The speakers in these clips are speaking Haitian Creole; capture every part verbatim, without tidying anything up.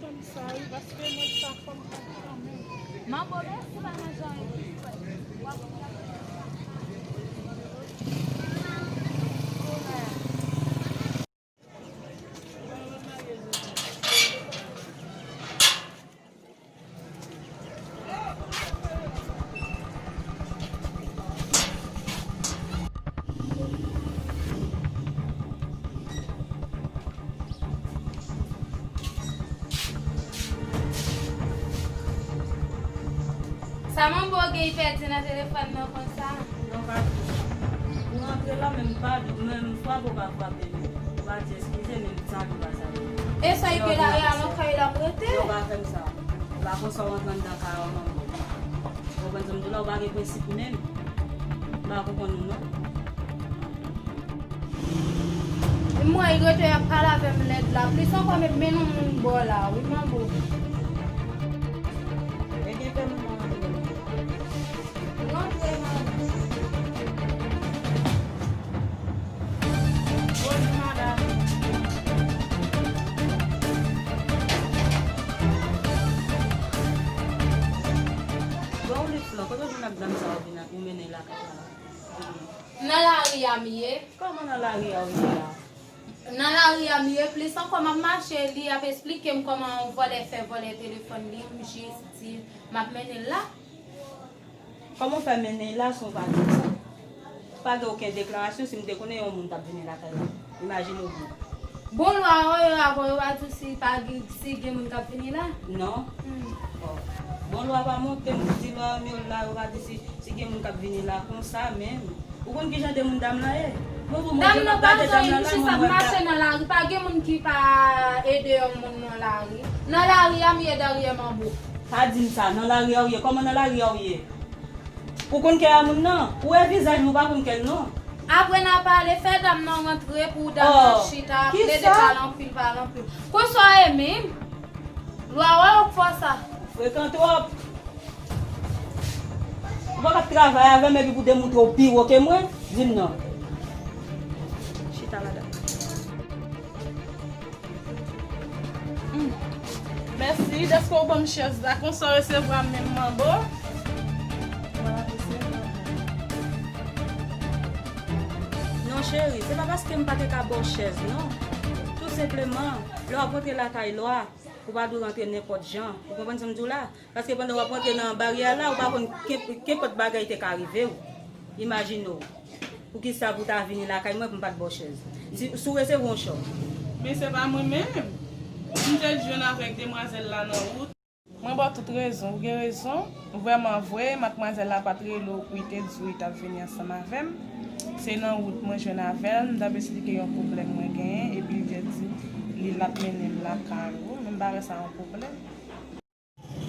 Sa wi, paske mwen sa fòm pa kanmenm. Manbo, mèsi pa nan jan epi fè. W ap Sa manbo gen pèdi nan telefòn nan konsa? Non, pa di sa. Ou rantre la, menm pa, menm frape ou pa frape m. Ou pa di eskize, menm sa tou pa sa. E sa e ke la, e a nan kay la m rete? Non, pa fè m sa. Ou pa konsa w rantre anndan kay manbo. Ou konprann sa m di w la, ou pa gen prensip menm. M pa konprann ou non. Mwen, li rete ap pale avè m lèd la. Plis ankò, m ap mennen yon moun bò la, wi, manbo. Ebyen, fè moun nan rantre. Rantre, manbo. Bonjou, madanm. Bon, ou li flan, kote w jwenn ak dam sa yo vin ak ou mennen lakay la? Nan lari a m ye. Kòman nan lari a w ye a? Nan lari a m ye, plis ankò m ap mache, li ap esplike m kòman yon vòlè fè vòlè telefòn li, m jis di m ap mennen l la. Kòman w fè mennen l la san w pa di m sa? Pa gen okenn deklarasyon, si m te konnen yon moun t ap vini lakay la. Imajine w byen. Bon, lwa yo, yo, avan yo pa di si pa gen, si gen moun k ap vini la? Non. Hmm. Bon, bon, lwa pa monte, m di lwa yo, la, yo pa di si, si gen moun k ap vini la konsa menm. Ou konn ki jan de moun dam lan ye? Mwen, pou mwen, dam lan pa jan, li jis ap mache nan lari. Pa gen moun ki pa ede yon moun nan lari. Nan lari a, m ye dèyè manbo. Pa di m sa, nan lari a w ye. Kòman nan lari a w ye? Ou konn kè a moun nan? Ou wè vizaj li, ou pa konn kè l non. Apre n a pale, fè dam nan rantre pou dam nan chita, plede pale anpil, pale anpil. Konsa w ye menm? Lwa wè w fò sa. Frekan twòp. Ou pa ka travay avè m epi pou demontre w pi wo ke mwen? Di m non. Chita la dam. Hmm. Mèsi dèske w ban m chèz la. Konsa w resevwa m menm manbo. Non, cheri, se pa paske m pa te ka ba w chèz, non. Tou senpleman, lè w ap rantre lakay lwa, ou pa dwe rantre nenpòt jan. Ou konprann sa m di w la? Paske pandan w ap rantre nan baryè la, ou pa konn ke, ke pòt bagay te ka rive w. Imajine w. Poukisa pou w ta vini lakay mwen pou m pa t ba w chèz? Si, si w resevwa yon chòk. Men se pa mwen menm. M te jwenn avèk demwazèl la nan wout. Mwen ba w tout rezon. Ou gen rezon. Vrèman vre, madmwazèl la pa t rele w pou l te di w li t ap vini ansanm avè m. Se nan wout mwen jwenn avè l. M t ap esplike yon pwoblèm mwen genyen. Epi l te di li l ap mennen m lakay ou. Men m pa wè sa yon pwoblèm.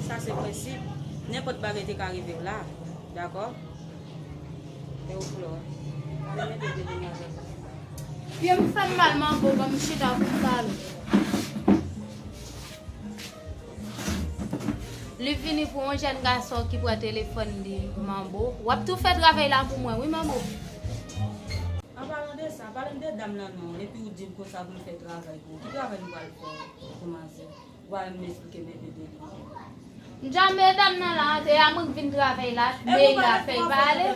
Sa se prensip. Nenpòt bagay te ka rive w la. Dakò? E ou flò. Pye m fè m mal, manbo, ban m chita pou m pale. Li vini pou yon jèn gason ki pran telefòn li, manbo. W ap tou fè travay la pou mwen, wi, manbo. An palan de sa, pale m de dam lan non, epi ou di m konsa pou m fè travay pou ou. Ki travay m pral fè pou manzè? Ou pa menm esplike m enpe de li. M di a medam nan la, e a mwen k vin travay la, men la fè l pale.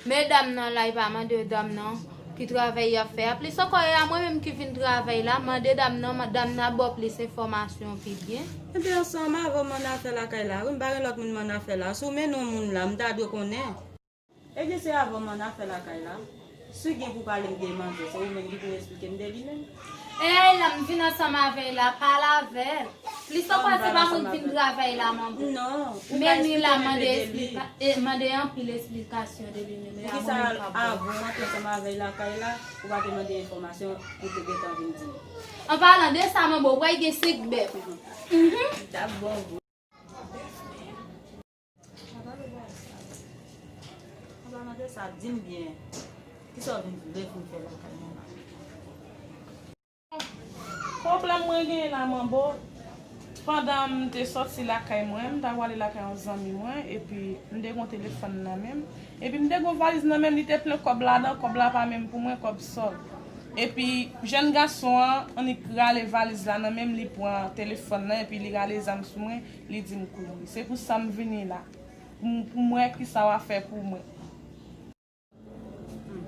Medam nan la, e pa mande dam nan ki travay y ap fè a. Plis ankò, e a mwen menm ki vin travay la, mande dam nan, dam nan ap ba w plis enfòmasyon pi byen. Ebyen, ansanm avè w m ann afè lakay la, wi, m pa gen lòt moun m ann afè la. Si w mennen yon moun la, m ta dwe konnen. Ebyen, se avè w m ann afè lakay la. Si gen pou pale m de manzè, se ou menm ki pou esplike m de li menm. E la, m vin ansanm avè l la, pale avè l. Plis ankò, se pa mwen k vin travay la, manbo. Non, ou pa esplike m de li. Mande anpil esplikasyon de li menm. Poukisa avan w antre ansanm avè l lakay la, ou pa te mande enfòmasyon pou te gentan vin di m? An palan de sa, manbo, w wè gen senk bèf. Mhm. An palan de sa, di m byen, kisa w vin vle pou m fè lakay mwen la? Pwoblèm mwen genyen la, manbo, pandan m te sòti lakay mwen, m ta prale lakay yon zanmi mwen, epi m te gen yon telefòn nan men m, epi m te gen yon valiz nan men m, li te plen kòb ladan, kòb la pa menm pou mwen, kòb sòl. Epi, jèn gason an annik rale valiz la nan men m, li pran telefòn nan, epi li rale zam sou mwen, li di m kouri. Se pou sa m vini la. Pou m, pou m wè kisa w ap fè pou mwen. Hmm.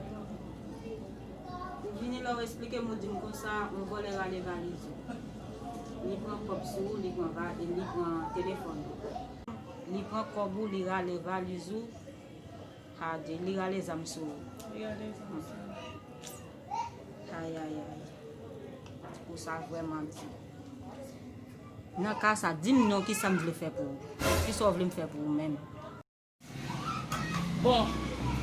Ou vini la, ou eksplike m, ou di m konsa, yon vòlè rale valiz ou. Li pran kòb sou ou, li pran va-, li pran telefòn ou. Li pran kòb ou, li rale valiz ou. A di, li rale zam sou ou. Li rale zam sou ou. Ay, ay, ay. Ou sa vrèman di. Nan ka sa, di m non, kisa m vle fè pou ou? Kisa w vle m fè pou ou menm? Bon,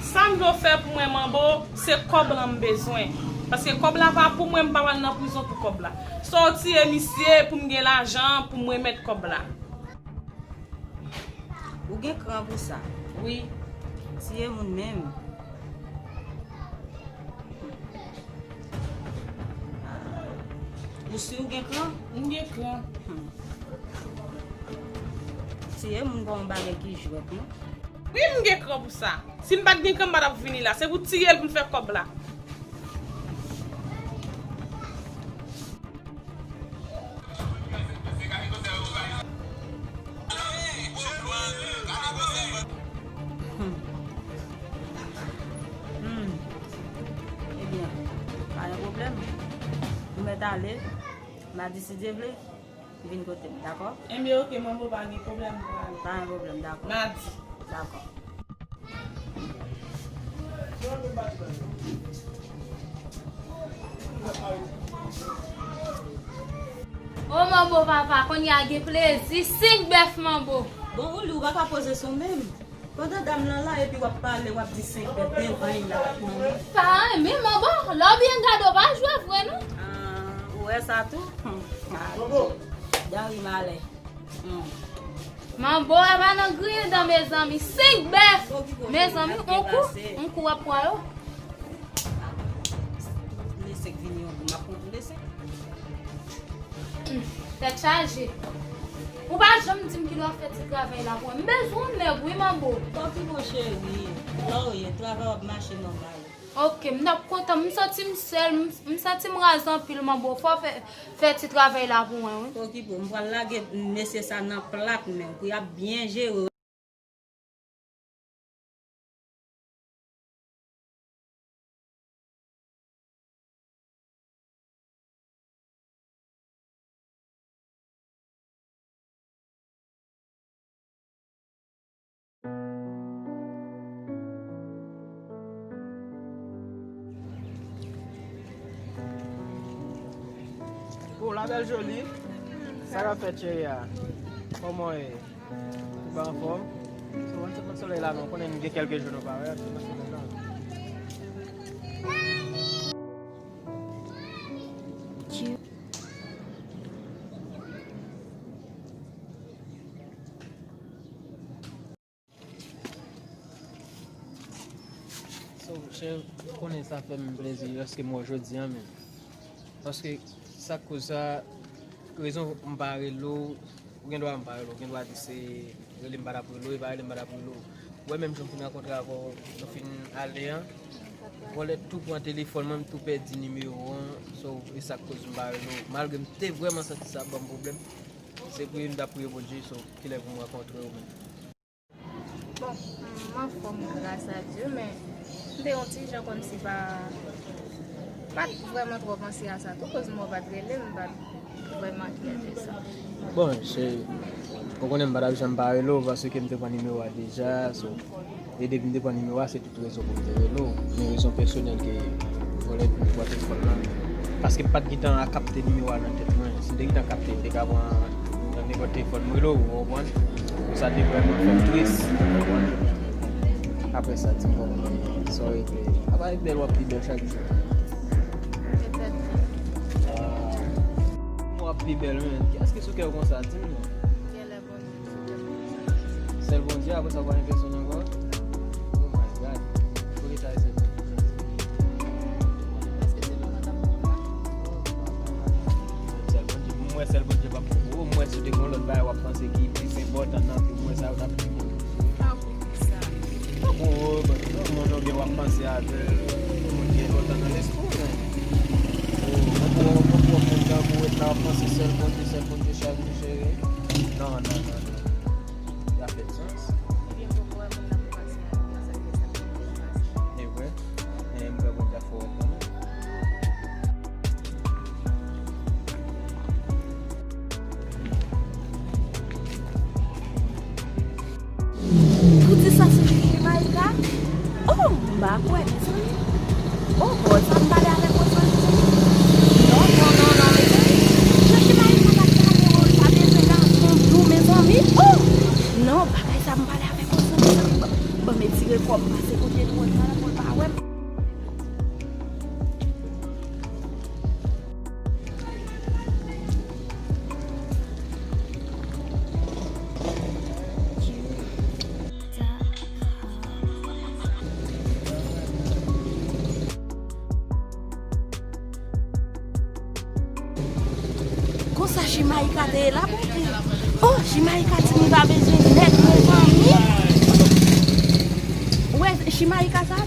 sa m vle w fè pou mwen, Manbo, se kòb la m bezwen. Paske kòb la pa pou mwen, m pa pral nan prizon pou kòb la. Sa w tiye misye pou m gen lajan pou m remèt kòb la. Ou gen kran pou sa? Wi. Tiye moun menm. Ou si w gen kran? M gen kran. Hmm. Tiye moun pa yon bagay ki jwèt, non. Wi, m gen kran pou sa. Si m pa t gen kran, m pa t ap vini la. Se pou tiye l pou m fè kòb la. Hmm. Hmm. Ebyen, pa gen pwoblèm. Ou mèt ale. Madi, si Dye vle, vin kote m, dakò? Enben, oke, Manbo, pa gen pwoblèm, m prale. Pa gen pwoblèm, dakò. Madi. Dakò. O Manbo papa, kounye a gen plezi, senk bèf Manbo. Bon, ou li, ou pa ka poze sou menm. Pandan dam lan la, epi w ap pale, w ap di senk bèf devan l la, w ap manman. Pa anyen, men Manbo, lè w byen gade, w pa jwe vre, non. Ah, ou wè sa tou? Hmm. Ah, Manbo. Dari malè. Hmm. Manbo a pa nan griyen dan, mezanmi. Senk bèf! Mezanmi, on kou, on kou w ap pran yo. Lesek vini yon kou, m ap pran pou lesek. Hmm. Tèt chaje. Ou pa janm di m kilè w ap fè ti travay la pou mwen. M bezwen yon nèg, wi, Manbo. Kòki, moncheri, la w ye, travay w ap mache nòmal. Ok, m t ap kontan, m santi m sèl, m, m santi m raz anpil, Manbo. Fò w fè, fè ti travay la pou mwen, wi. Okipe w, m pral lage mesye sa nan plat men w pou y ap byen jere w. Oh, la belle jolie. Sa k ap fèt, cheri a? Kòman w ye? Ou pa anfòm? So, ann sot nan solèy la, men w konnen n gen kèlke jou nou pa wè, ann sot nan solèy la. So, cheri, ou konnen sa fè m plezi lòske m wè w jodi a, men. Paske sa k koz sa, rezon m pa rele w, ou gen dwa m pa rele w, ou gen dwa di se rele m pa t ap rele w, e pa rele m pa t ap rele w. Ou wè menm jan m fin rankontre avè w, nou fin ale an, vòlè tou pran telefòn mwen, m tou pèdi nimewo an, so, e sa k koz m pa rele w. Malgre m te vrèman santi sa ap ban m pwoblèm, se priye m t ap priye Bondye, so, kilè pou m rankontre w menm. Bon, m anfòm gras a Dye, men m te yon ti jan kòmsi pa, pa t vrèman twò panse a sa tou, koz m wè w pa t rele m, m pa t vrèman enkyete sa. Bon, cheri, ou konnen m pa t ap janm pa rele w, paske m te pran nimewo a deja, so, e depi m te pran nimewo a, se tout rezon pou m te rele w, men rezon pèsonèl ke vòlè vin pran telefòn nan. Paske m pa t gentan a kapte nimewo a nan tèt mwen. Si m te gentan kapte, m te ka pran nan nenpòt telefòn m rele w, ou konprann? Sa te vrèman fè m tris, ou konprann? Apre sa, di m kòman w ye, sa w regle. Apa e bèl w ap pi bèl chak jou. Petèt. Ah. W ap pi bèl, men. Kiyès ki sou kè w konsa? Di m non. Genlè Bondye. Sèl Bondye, apre sa, ou pa gen pèsonn ankò? Oh my God. Pou ki sa e sèl Bondye? Èske se nou nan tap pran? Sèl Bondye. Mwen, sèl Bondye p ap pran pou ou. Mwen, si w te gen yon lòt bagay w ap panse ki plis enpòtan nan vi w, mwen, sa yo t ap pi bon. Tankou kisa? Tankou, bon, moun ou gen w ap panse avè l, moun ki enpòtan nan lespri w, men. Akwè, mezanmi. Oh, Bondye, sa m pale avèk Rosann, mezanmi. Non, non, non, non, mezanmi. Jan Chimayika pa t pale, oh, li pa bezwen gason dou, mezanmi. Oh! Non, bagay sa m pale avèk Rosann, mezanmi. Ban, ban m etire kò m pase kote Rosann la pou l pa wè m. Konsa Chimayika te ye la, Bondye. Oh, Chimayika di m li pa bezwen nèg, mezanmi. Ou wè Chimayika sa?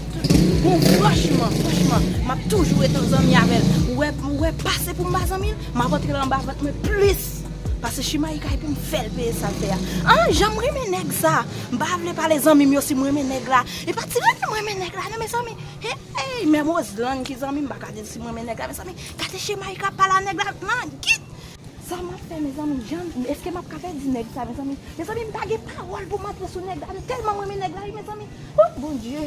Bon, franchman, franchman, m ap toujou ret an zanmi avè l. Ou wè, ou wè, pase pou m pa zanmi l, m ap antre l anba vant mwen plis. Pase Chimayika e pou m fè l peye sa l fè a. Ah, jan m renmen nèg sa. M pa vle pale zanmi m yo si m renmen nèg la. E pa ti renmen m renmen nèg la, non, mezanmi. Hey, hey, menm Rosann ki zanmi m, m pa ka di si m renmen nèg la, mezanmi. Gade Chimayika pale a nèg la nan git. Sa m ap fè, mezanmi, jan, èske m ap ka pèdi nèg sa, mezanmi? Mezanmi, m pa gen pawòl pou m antre sou nèg la, tèlman m renmen nèg la, wi, mezanmi. Oh, Bondye.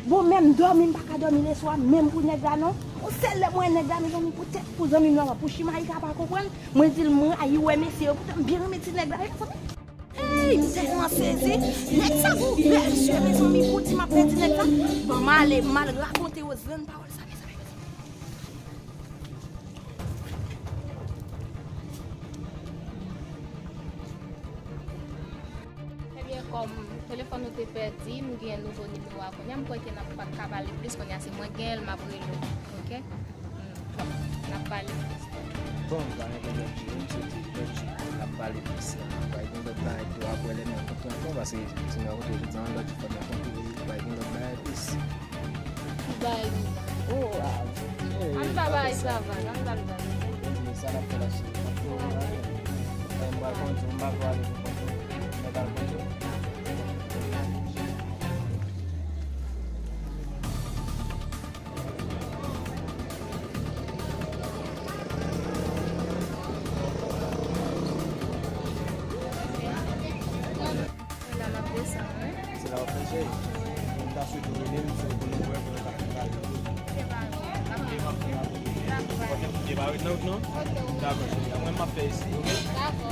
Bon, menm dòmi, m pa ka dòmi leswa, menm pou nèg la, non. Yon sèl lè m wè nèg la, mezanmi, pou tèt, pou zanmi m nan, pou Chimayika pa konprann, mwen di l m rayi wè mesye yo, poutan m byen renmen ti nèg la, wi, mezanmi. Hey, m tèlman sezi. Nèg sa gon bèl zye, mezanmi, pou di m ap pèdi nèg sa. Bon, m ale, m al rakonte Rosann pawòl sa, mezanmi. Ebyen, kòm telefòn nou te pèdi, nou gen nouvo nimewo a kounye a, m kwè ke n ap pa ka pale plis kounye a, se mwen gen l, m ap rele w, oke? Hmm, n ap pale plis. Bon, pa gen pwoblèm, cheri, m swete lòt jou n ap pale plis, n ap pale gen lòt bagay tou apre lè n rankontre ankò, paske si n rankontre jodi a, lòt jou fò n rankontre, pa gen lòt bagay plis. Ki bay li? Oh, ah, eh, ann ba bay sa va, ann ba l bay. Sa n ap fè la, cheri. M pral kondwi, m pa vle ale pou kondwi. Mwen pral kondwi. Se la m ap desann, wi. Se la w ap fè cheri? Wi. M ta swete w rele m, si w konnen pou wè, pou nou ta fè bagay. Se pa grave. N ap fè, n ap fè, n ap fè. Dakò. Fòk m te pa ret nan wout, non? Oke, wi. Dakò, cheri. Mwen, m ap fè isi, oke? Dakò.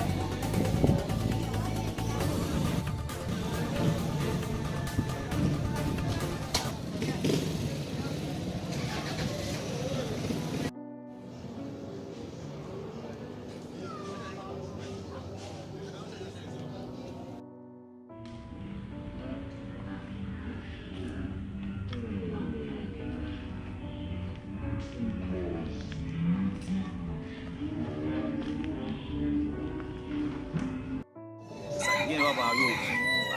Sa k gen, papa, yo?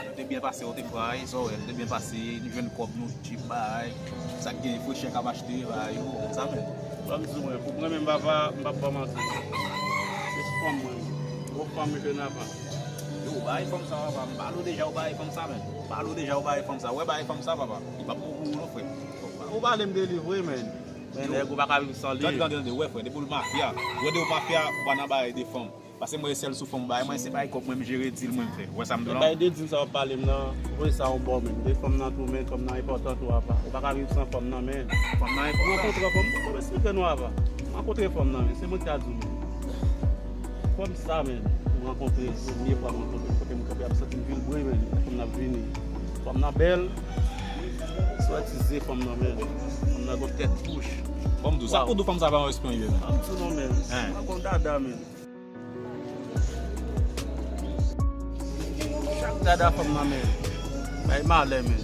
Ou te byen pase, ou te fray, sa w wè, nou te byen pase, nou jwenn kòb, nou tchip, bay. Sa k gen, frechè k ap achte, bay, yo, sa menm. Ban m di w, mwen, pou mwen menm, papa, m p ap ba w manti. Se fanm mwen, gwo fanm m jwenn avan. Yo, bay fanm sa, papa, m pale w deja, ou bay fanm sa, menm. M pale w deja, ou bay fanm sa, ou wè bay fanm sa, papa. Li p ap bon pou ou, non, frè. Ou pale m de li vre, menm. Men nèg ou pa ka viv san li. Tande, tande, tande, ou wè, frè, depi w mafya, ou wè, depi w mafya, ou pa nan bagay de fanm. Paske mwen se sèl sou fanm bay mwen, se bay kòb mwen m jere, deal mwen m fè. Ou wè sa m di w la? Bay de deal sa w ap pale m nan, ou wè sa yon bò menm. De fanm nan tou, men fanm nan enpòtan tou apa. Ou pa ka viv san fanm nan, men. Fanm nan enpòtan. Ou rankontre fanm, ou esplike nou apa. Ou rankontre fanm nan, men. Se mwen ki ta di w, men. Fanm sa, men. Ou rankontre, premye fwa m rankontre, kote m kanpe ap santi m vilbre, men. Fanm nan ap vini. Fanm nan bèl. Swètize fanm nan, men. Fanm nan gon tèt wouj. Bon, m di w, sa kou dou fanm sa pa yon espanye, men. An m di w non, men. Hein. Sa gon dada, men. Chak dada fanm nan men. Bay malè men.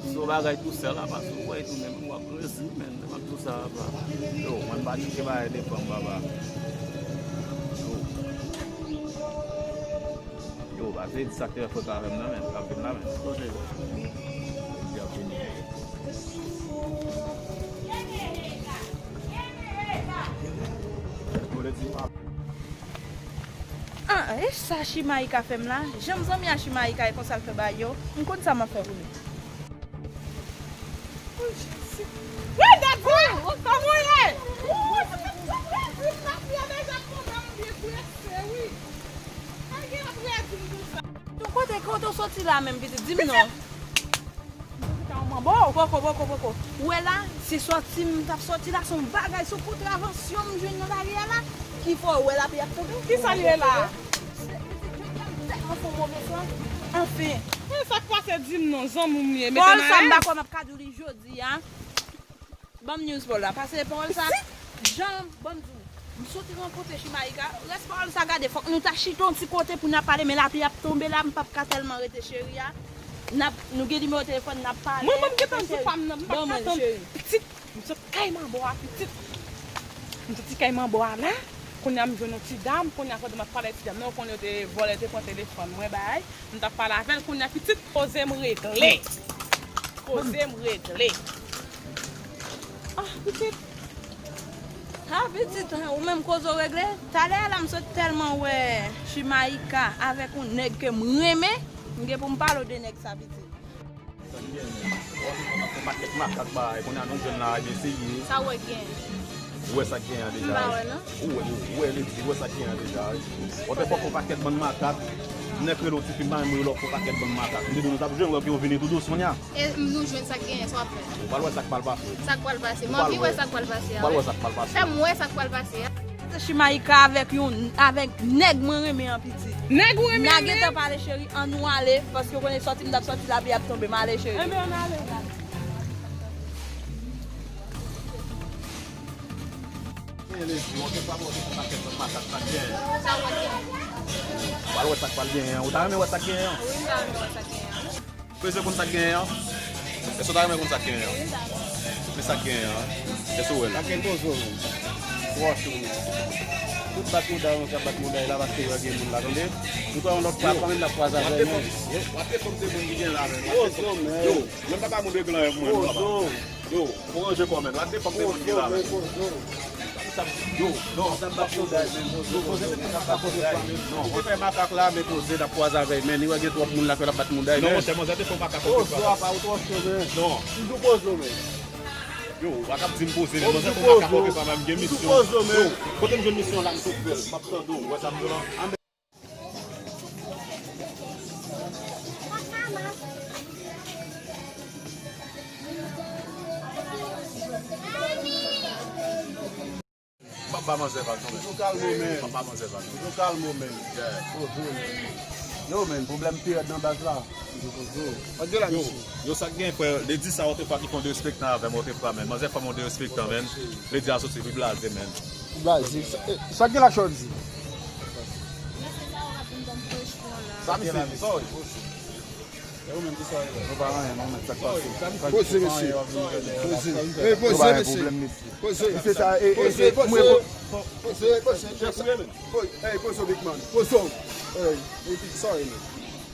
Se yon bagay tou sèl apa, si w wè tou menm, w ap rezi men. Lè m ap di w sa apa. Yo, mwen m pa chèche bagay de fanm, papa. Yo. Yo, pa se di sa k te fè fòt avè m nan men, l ap vin la men. Kote? Li ap vini. Yo, lè di m ap Ah, e sa Chimayika fè m la? Jan m zanmi a Chimayika e konsa l fè bagay yo, m konn sa m ap fè pou li. Wè, gad sa! Kòman w ye? Yon kote, kote w soti la menm, pitit? Di m non. Bon, poko, poko, poko. Ou wè la, se sòti m t ap sòti la, se yon bagay, se yon kontravansyon m jwenn nan lari a la, ki fè w wè lapli ap tonbe. Kisa l ye la? Tèlman fè yon move san. Anfen. Men sa k pase, di m non, zanmi m ye. Pawòl sa, m pa kwè m ap ka di w li jodi a. Ban m news pa w la. Pase pawòl sa. Jan, ban m di w. M sot rankontre Chimaïka. Rès pawòl sa, gade, fòk nou ta chita yon ti kote pou n ap pale, men lapli ap tonbe la, m p ap ka tèlman rete, cheri a. N ap, nou gen nimewo telefòn, n ap pale. Mwen, mwen, m gentan di pa m nan, m pa ka tann. Pitit, m sot kay manbo a, pitit. M sot ti kay manbo a la. Kounye a, m jwenn yon ti dam, kounye a, pandan m ap pale ak ti dam nan, ou konnen yo te vòlè, te pran telefòn mwen, bay. M t ap pale avè l, kounye a, pitit, koze m regle. Koze m regle. Ah, pitit. Ha, pitit, ou menm koze w regle? Talè a la, m sot tèlman wè Chimaïka avèk yon nèg ke m renmen, m gen pou m pale w de nèg sa, pitit. Yon pakèt makak bay, kounye a nou jwenn la, ebyen, se ye. Sa w wè k genyen? Ou wè sa k genyen an deja, wi. M pa wè, non. Ou wè, ou wè, Ledi, ou wè sa k genyen an deja, wi. Ou te fòk yon pakèt bann makak, nèg rele w tifi, m pa menm rele w yon pakèt bann makak. M te di nou t ap jwenn, wè ke yo vini tou dous kounye a. E nou jwenn sa k genyen, sa w ap fè? Ou pral wè sa k pral pase. Sa k pral pase? M anvi wè sa k pral pase a, wi. Ou pral wè sa k pral pase. Fè m wè sa k pral pase a. Se Chimaïka avèk yon, avèk nèg mwen renmen an, pitit. Nèg ou renmen an? N a gentan pale, cheri, ann nou ale, paske w konnen sòti m t ap sòti, lapli ap tonbe, m ale, cheri. Enben, ann ale. Gen lezi, ou te pa pote pou pakèt bann makak, sa k gen. Sa w wè k gen? Pral wè sa k pral genyen an. Ou ta renmen wè sa k genyen an? Wi, m ta renmen wè sa k genyen an. Peze konn sa k genyen an? Èske w ta renmen konn sa k genyen an? Wi, m ta renmen. Men sa k genyen an? Èske w wè l? Pa gen pozo, menm. Twò cho, menm. Tout bat mouda yo k ap bat mouda yo la, paske yo gen moun la, tande? M kwè yon lòt fwa, kanmenm, n ap kwaze avè yo, menm. W ap defann, w ap defann de moun ki gen la, menm. Pozo, menm. Yo, menm papa moun regle anyen pou mwen, non, papa. Pozo. Yo, ou ranje kò w, menm. W ap defann de moun ki la, menm. Pozo, menm, pozo. Yo, non. Sa m pa poze, menm, pozo, pozo, pozo, sa m pa poze, menm. Non, ou fè makak la, men poze, n ap kwaze avè l, men li wè gen twòp moun la ke l ap bat mouda l, non, men. Monchè, manzè te fè makak. Pozo, apa ou twò cho, menm. Non. Toujou pozo, menm. Yo, w pa ka ap di m poze, men manzè fè makak, ok, pa m gen misyon. Toujou pozo, menm. Yo, kote m jwenn misyon la, m sot fè l. M ap tande w, ou wè sa m di w la? M ap ba manzè vag non, men. Toujou kalme w, men. M ap ba manzè vag. Toujou kalme w, men. Yeah. Poze w, men. Yo, men, pwoblèm pi rèd nan baz la. Toujou poze w. Yo, yo, sa k gen, frè, Ledi sa, ou te fwa ki fè yon derespektan avè m, ou te fwa, men. Manzè fè m yon derespektan, men. Ledi a soti pi blaze, men. Blaze. Sa, eh, sa k gen la, Chòlzi? Sa misye di, sa w ye? Nou pa anyen, non, men sa k pase. Poze, mesye. Poze. Ey, poze, mesye. Poze. Mesye sa, e, e, poze, e, poze. Poze, poze. Poze, ey, poze, big man. Poze. Ey, epi, sa w ye, men.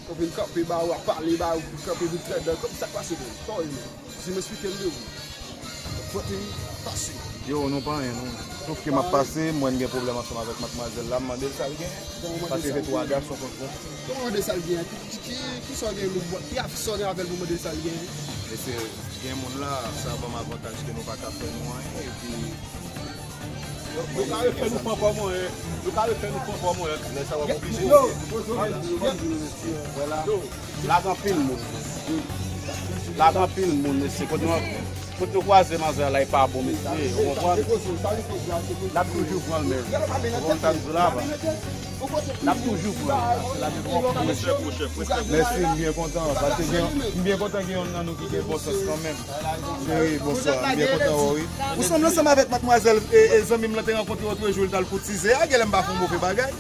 Ou vin kanpe ba ou ap pale ba ou, kanpe vin fè dan. Kòm sa k pase, men. Sa w ye, men. Si m esplike l, wi. Fòk li pase. Yo, nou pa anyen, non. Sof ke m ap pase, m wè n gen pwoblèm ansanm avèk madmwazèl la, m mande l sa l gen. Paske se twa gason kont mwen. Kòman mande sa l gen? Ki, ki, ki, ki sa w gen pou, ki afè sa w gen avè l pou mande l sa l gen? Mesye, gen moun la, sa ban m avantaj ke nou pa ka fè nou anyen, epi Yo ka refè nou fè ankò mwen, yo ka refè nou fè ankò mwen, men sa w ap oblije. Yo, poze w, yo, yo, yo, yo, yo. Yo, la gen anpil moun. La gen anpil moun, mesye. Kote nou, kote nou kwaze manzè la, e pa bon, mesye. Ou konprann? L ap toujou pran l, men. Ou konprann sa m di w la, pa? L ap toujou pran l. Mèsi, m byen kontan. Paske gen, m byen kontan gen yonn nan nou ki gen bon sans kanmenm. Cheri, bonswa. M byen kontan wè w, wi. Ou sanble ansanm avèk madmwazèl, e, e, zanmi m lan te rankontre otrejou, li t al koutize a. Genlè m pa fè yon move bagay.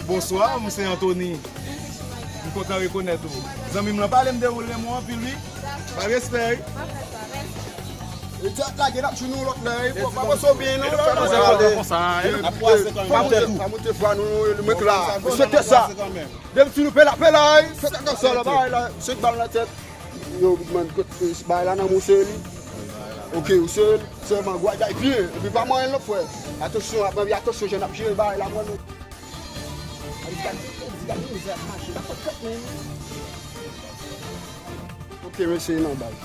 Bonswa, m se Anthony. M kontan rekonèt ou. Zanmi m lan pale m de ou, l renmen w anpil, wi. Bay respè, wi. E tèt lage, n ap jwenn nou lòt lè, wi. Fò pa panse w byen, non. N ap kwaze kanmenm. Pa moute, pa moute fwa nou, nou, nou, mwen la. Respekte sa. Depi nou pela, pela, wi. Fè kaka sa la, bay la. Senk bal nan tèt. Yo, big man, kot, eh, bagay la nan men w, se li. Ok, ou se li, sèlman, gwa, gay byen. Epi pa manyen l non, frè. Atansyon, ap, atansyon, jèn ap jere bagay la, mwen. Ay, gade, gade, gade, mizè ap mache, pa fè tèt, men. Ok, mesye, nan bal.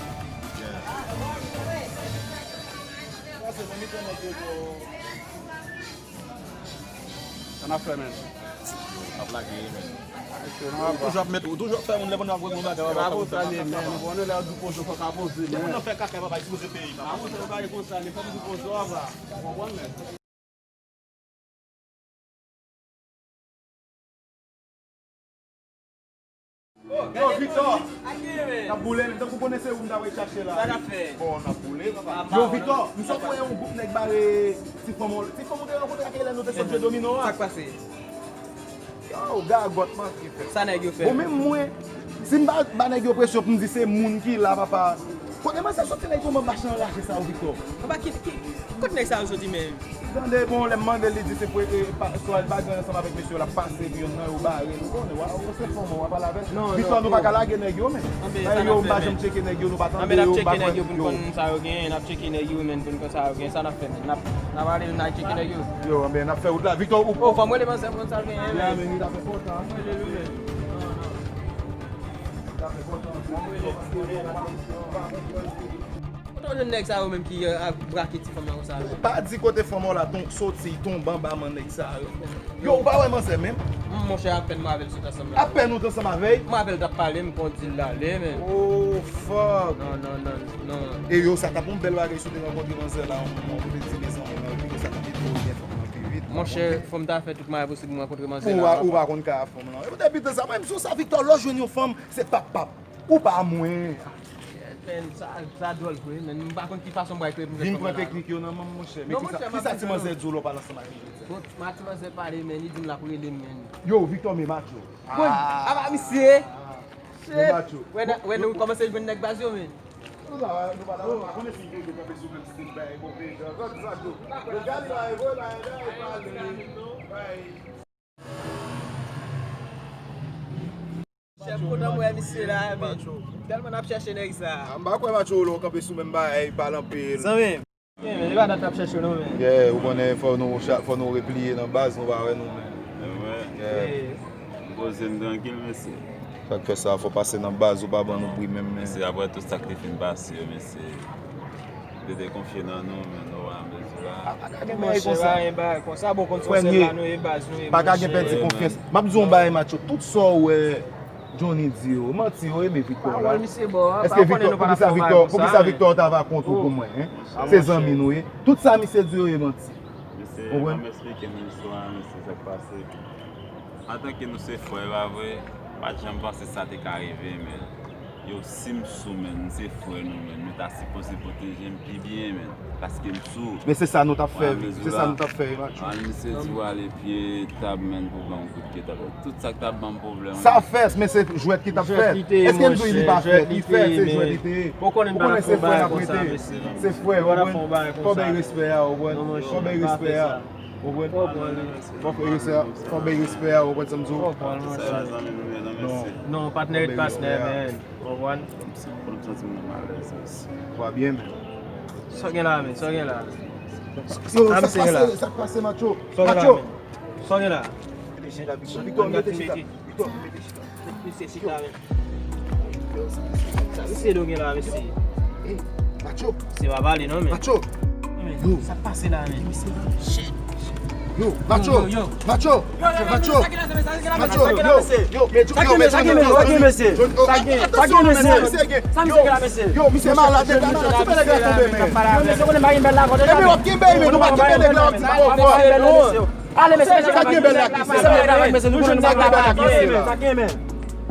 Sa n ap fè, men. Ap lage, men. Ou toujou ap met, ou toujou ap fè moun lè moun ap wè moun bagay. Yo, pa konsa li ye, men. Ou konnen lè yo di poze, fò ka poze, men. Depi nan fè kaka, papa, li sipoze peye, papa. Pa konsa, pa konsa li ye, fò m di poze, papa. Ou konprann, men? Yo, Victor! N ap boule, men tankou konnen se ou m ta voye chache la. Sa n ap fè? Bon, n ap boule, papa. Yo, Victor, m sot wè yon gwoup nèg bare ti fanm, ti fanm ou te rankontre ak Hélène, nou te sot jwe domino a. Sa k pase? Yo, gagòt manke fèt. Sa nèg yo fè? Bon, menm mwen, si m pa ba nèg yo presyon pou m di se moun ki la, papa. Kote manzè soti la, li pran machin anraje sa yo, Victor? Papa, ki, ki, kote nèg sa yo soti menm? Tande, bon, lè m mande l, li di se pou, e, pa, swa l pa gen ansanm avèk mesye yo, l ap pase, epi yonn nan yo bare l, ou konnen, w a, ou se fanm, w a pale avè l. Non, Victor, non, nou pa ka lage nèg yo, men. Anben, sa n ap fè, men. Yo, m pa janm tcheke nèg yo, nou pa tande yo, m pa kwè yo. Anben, n ap tcheke nèg yo pou n konn sa yo genyen, n ap tcheke nèg yo, men, pou n konn sa yo genyen, sa n ap fè, men. N ap, n ap ale, n al tcheke nèg yo. Yo, anben, n ap fè wout la. Victor, ou... Oh, fò m rele manzè pou n konn sa l genyen, men. Ya, men, li ta fè kontan. Fò m rele l, men. Non, non. Li ta fè kontan. Fò m rele l. Kote w jwenn nèg sa yo menm ki, euh, ap brake ti fanm nan konsa, men? Pa di kote fanm ou la ton, soti, tonbe anba men nèg sa yo. Yo, ou pa wè manzè menm? M, monchè, apèn mwen avè l sot ansanm la. Apèn ou t ansanm avè l? Mwen avè l t ap pale, m konn di l ale, men. Oh, fuck. Non, non, non, non. E yo, sa t ap yon bèl bagay si w te rankontre manzè la, yon moman pou te di, mezanmi, nan, epi sa t ap ede w gen fanm nan pi vit. Monchè, fò m ta fè tout mwayen posib pou m rankontre manzè la. Ou pa, ou pa konn ka fanm lan. E poutèt pita sa, mwen, m sou sa, Victor, lè w jwenn yon fanm, se pap, pap. Ou pa mwen. Men, sa, sa dwòl vre, men m pa konn ki fason m pral kreye pou m jwenn fanm nan la. Vin pran teknik yo nan men m, monchè. Men kisa, kisa ti manzè di w lè w pale ansanm avè l jodi a? Bon, ma ti manzè pale, men li di m l ap rele m, men. Yo, Victor, men macho. Bon, apa misye? Shit. Men macho. Wè, wè, nou kòmanse jwenn nèg baz yo, men. Nou pa, nou pa, nou pa konnen si yo kanpe sou menm stil, bay, bon, men, jan, jan, jan, jan. Yo gade, bay, bon, bay, bay, bay, bay. Chèf, kontan m wè misye la, men. Tèlman n ap chèche nèg sa. A, m pa kwè Matcho lè w kanpe sou menm bagay, pale anpil. Zanmi m. Zanmi m, e pa dat n ap chèche w non, men. Yeah, ou konnen fò nou cha-, fò nou repliye nan baz, nou pa wè nou, men. E vre. Yeah. M poze m trankil, mesye. Sa k fè sa, fò pase nan baz, ou pa ban nou bri menm, men. Mesye, apre tout sa k te fin pase yo, mesye. Yo te konfye nan nou, men nou pa nan mezi la. A, pa ka gen bagay konsa. Monchè, pa gen bagay konsa, bon, konn se sèl la nou ye, baz nou ye, monchè. Pa ka gen pèdi konfyans. M ap di w yon bagay, Matcho. Tout sa w wè Johnny di yo, manti yo, e men Victor la. Pawòl misye ba w a, pa konnen nou pa ka fè yon bagay konsa, men. Èske Victor, poukisa Victor, poukisa Victor ta va kont ou pou mwen, en? Se zanmi nou ye. Tout sa misye di yo, e manti. Mesye, ban m eksplike nou istwa a, mesye, sa k pase. Antanke nou se frè, pa vre? M pa t janm panse sa te ka rive, men. Yo, si m sou, men, m se frè nou, men, nou ta sipoze pwoteje m pi byen, men, paske m sou. Men se sa nou t ap fè, se sa nou t ap fè, Matcho. Al misye di w ale pye tab, men, pou ban yon kout pye tab. Tout sa k t ap ban m pwoblèm. Sa fèt, men se jwèt ki t ap fèt. Èske m di w li pa fèt? Li fèt, se jwèt li te ye. Ou konnen se frè n ap rete. Se frè, ou konprann? Fò bay respè a, ou konprann? Fò bay respè a. Ou konprann? Fò bay respè a, fò bay respè a, ou konprann sa m di w? Non. Non, patnè ret patnè, men. Ou konprann? Sa byen, men. Sa w gen la, men? Sa w gen la? Yo, sa k pase, sa k pase, Matcho? Matcho! Sa w gen la? Mete chita, Victor, Victor, mete chita. Victor, mete chita. Mesye, chita, men. Sa misye do gen la, mesye? Ey, Matcho. Se pa pale non, men. Matcho. Yo. Sa k pase la, men? Shit. Yo, Matcho. Yo, yo, yo. Matcho. Matcho. Matcho, yo, yo, men, yo, men, sa gen, men, sa gen, mesye? Sa gen, sa gen, mesye? Sa misye gen la, mesye? Yo, misye malad, nèg la malad. Ti fè nèg la tonbe, men. Yo, mesye, konnen pa gen bèl la, konnen. Ebyen, w ap kenbe, men nou pa kenbe nèg la, w ap di l pa fò. Ale, mesye, mesye, sa gen bèl la ki se sa. Nou jwenn nèg la pa byen, men. Sa gen, men.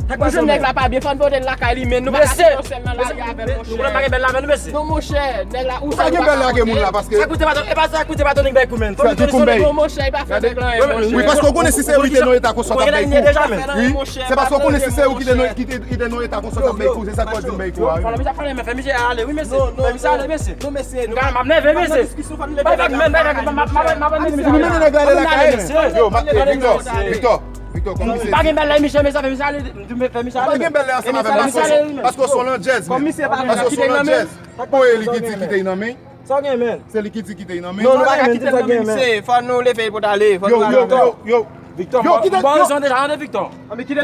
Nou jwenn nèg la pa byen, fò n pote l lakay li, men nou pa ka kite yon sèl nan lari avè l, monchè. Nou pa gen bèl la avè nou, mesye. Non, monchè, nèg la, ou sa gen bèl la ke moun la, paske sa koute pa, e pa sa koute pa Tony k bay kou, men. Tony, Tony, Tony. Non, monchè, e pa fè nèg la anyen, monchè. Wi, paske w konnen si se ou ki te nan eta konsa, w t ap bay kou. Wi, se paske w konnen si se ou ki te nan, ki te, ki te nan eta konsa, w t ap bay kou, se sa k fè w di m bay kou a, wi. Fò misye ale, wi, mesye. Fè misye ale, mesye. Non, mesye, m ap nève, mesye. Bay vag, men, bay vag, m ap, m ap, m ap, m ap, m ap, m ap, m ap, m ap, m ap, mesye. Yo, Victor, Victor, Victor, kòman misye di? Pa gen bèl la, misye, mesye, fè misye ale, fè misye ale. Pa gen bèl la ansanm avè m, paske w se yon landjèz, men. Paske w se yon landjèz. Bon, e li ki di ki te nan men. Sa w gen, men? Se li ki di ki te nan men. Non, nou pa ka kite l nan men, misye. Fò nou leve pou n ale. Fò nou ale. Yo, yo, yo, yo. Victor, yo, kite, bon, yo. Yo, deja, tande, Victor. Yo, Victor,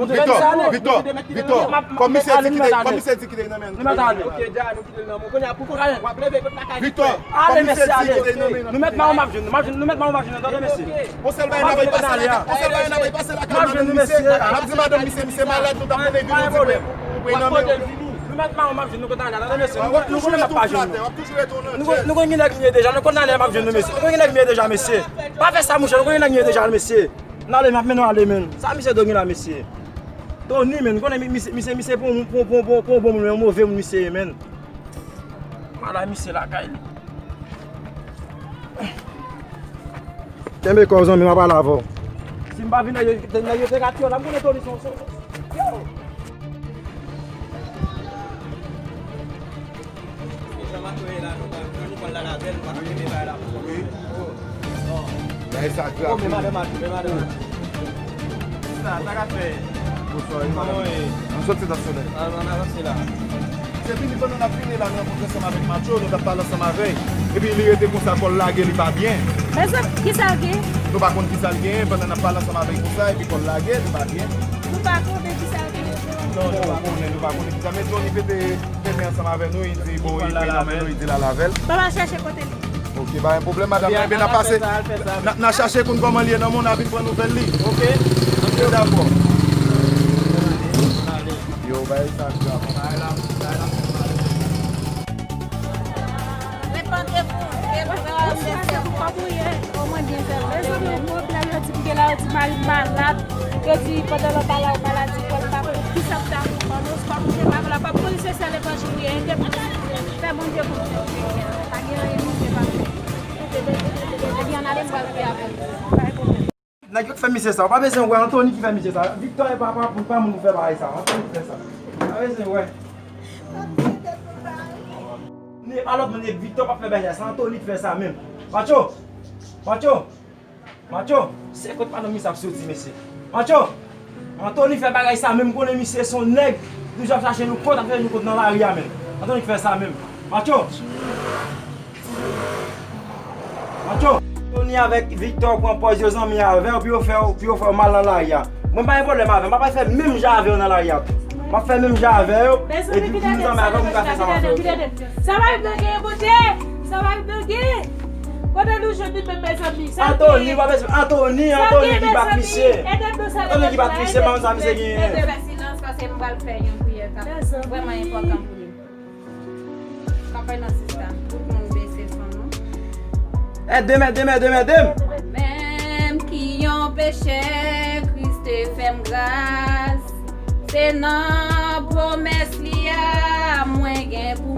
Victor, Victor, Victor. Kòm misye di kite, kòm misye di kite nan men nou. Nou mèt ale. Ok, dja, nou kite l nan men. Kounye a, pou kounye a, w ap leve tout lakay. Victor, kòm misye di kite l nan men nou. Nou mèt mal, m ap jwenn nou, m ap jwenn nou, nou mèt mal, m ap jwenn nou, tande, mesye. Yon sèl bagay n ap pase lakay, yon sèl bagay n ap pase lakay madanm misye. N ap di madanm misye, misye malad, nou t ap mennen vini yon ti plen. Ou pran nan men. Nou mèt mal, m ap jwenn nou, kote n ale a, tande, mesye. Nou konnen n ap pa jwenn nou. Nou konn, nou konn ki nèg m ye deja, nou konn nan lè m ap jwenn nou, mesye. Nou konn ki nèg m ye deja, mesye. Pa fè sa, monchè, nou konn ki nèg m ye deja, mesye. N ale, m ap mennen w ale, menn. Sa misye do gen la, mesye? Tony, menn, konnen mi-, misye, misye, misye pou, pou, pou, pou, pou bon moun, men yon move moun misye ye, menn. M al a misye lakay li. Kenbe kò w, zanmi, m ap pale avè w. Si m pa vin, nèg yo, nèg yo te ka tiye w la, m konnen Tony se yon, se yon, yo! Jan Matyo ye la, nou pa, nou pral la lavèl, nou pa ka kenbe bagay la pou kont nou. Wi. Bagay sa grav. Men madanm Matyo, men madanm Matyo. Sa, sa k ap fèt? Bonswa, wi, madanm. Kòman w ye? Ann soti nan solèy. Ann, ann avanse la. Se vini pandan n ap vini la, nou rankontre ansanm avèk Matyo, nou t ap pale ansanm avè l. Epi li rete konsa, kò l lage, li pa byen. Mezanmi, kisa l gen? Nou pa konn kisa l genyen, pandan n ap pale ansanm avè l konsa, epi kò l lage, li pa byen. Nou pa konnen kisa l genyen, non. Non, nou pa konnen, nou pa konnen kisa. Men Tony pete, pete ansanm avè nou, li di, bon, li pran nan men nou, li di l al avè l. Papa, chache kote l ye. Ok, pa gen pwoblèm, madanm. Ebyen, n ap pase, n a, n a chache konn kòman l ye nan moun, n a vin pran nouvèl li. Ok? Ok, dakò. Yo, bay sa grav. Repante pou, repante pou. Kòman w ye? O, mwen byen, sè. Mezanmi, yon pwoblèm, yo di m gen la, yo di mari m malad. Yo di pandan l anba la, ou maladi, kò l pa konn kisa m ta konprann. Ou pa konn se pa la, pa polis se sèl evanjil ou ye, ede m, fè Bondye konn fè. Pa gen anyen Bondye pa fè. Ebyen, ann ale, m pral priye avè l. Pa gen pwoblèm. Nèg yo k fè misye sa, ou pa bezwen wè, Anthony ki fè misye sa. Victor e pa, pa, pa moun pou fè bagay sa, Anthony ki fè sa. Ou pa bezwen wè. Ni pa lòt moun, e Victor k ap fè bagay sa, se Anthony ki fè sa menm. Matyo! Matyo! Matyo! Se kot madanm misye ap soti, mesye. Matyo! Anthony fè bagay sa menm, konnen misye se yon nèg, toujou ap chache nou kont, ap chache nou kont nan lari a menm. Anthony k fè sa menm. Matyo! Matyo! Tony avèk Victor pran pòz yo zanmi avè w pou yo fè w, pou yo fè w mal nan lari a. Mwen pa gen pwoblèm avè w, m ap fè menm jan avè yo nan lari a tou. M ap fè menm jan avè yo, epi pou nou zanmi avè w, m ka fè sa m ap fè yo. Sa va vin gen, Bondye! Sa va vin gen! Kote nou jwenn li menm, mezanmi? Sa Anthony, gen. Anthony, Anthony ki bat misye. Anthony ki bat misye, pa konn sa misye genyen. Fè silans, paske m pral fè yon priyè k ap vrèman enpòtan pou li. Kanpay nan sista. Tout moun bese fon nou. Ede m, ede m, ede m, ede m. Menm ki yon pechè, Kris te fè m gras. Se nan pwomès li a mwen gen pou